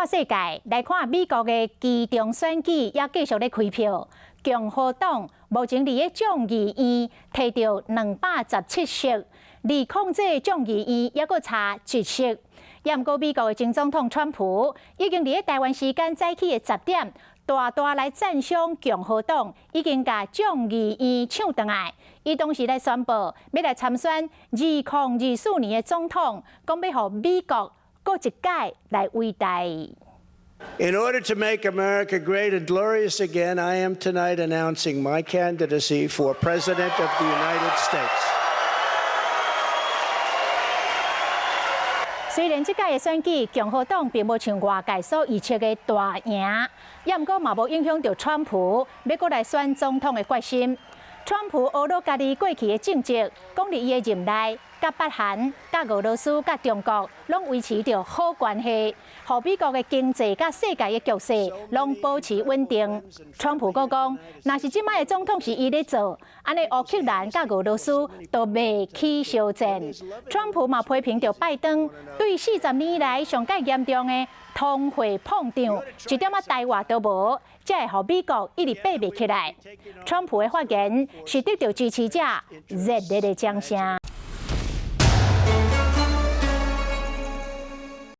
看世界，來看美國的期中選舉也繼續咧開票。共和黨目前佇个眾議院提著217席，離控制眾議院猶閣差一席。也毋過美國的前總統川普已經佇个台灣時間早起的10點，大大來讚賞共和黨已經共眾議院搶轉來。伊當時來宣布欲來參選2024年的總統，講欲予美國閣一擺來偉大。 In order to make America great and glorious again, I am tonight announcing my candidacy for President of the United States. 雖然這屆的選舉，共和黨並無像外界所預測的大贏，也毋過嘛無影響著川普欲閣來選總統的決心。川普呵咾家己過去的政績，講佇伊的任內，佮北韓、佮俄羅斯、佮中國攏維持著好關係，予美國的經濟佮世界的局勢攏保持穩定。川普閣講，若是這擺的總統是伊咧做，按呢烏克蘭佮俄羅斯都袂起相戰。川普嘛批評著拜登對40年來上蓋嚴重的通貨膨脹，一點仔台話都無，才會予美國一直爬袂起來。川普的發言是得著支持者熱烈的掌聲。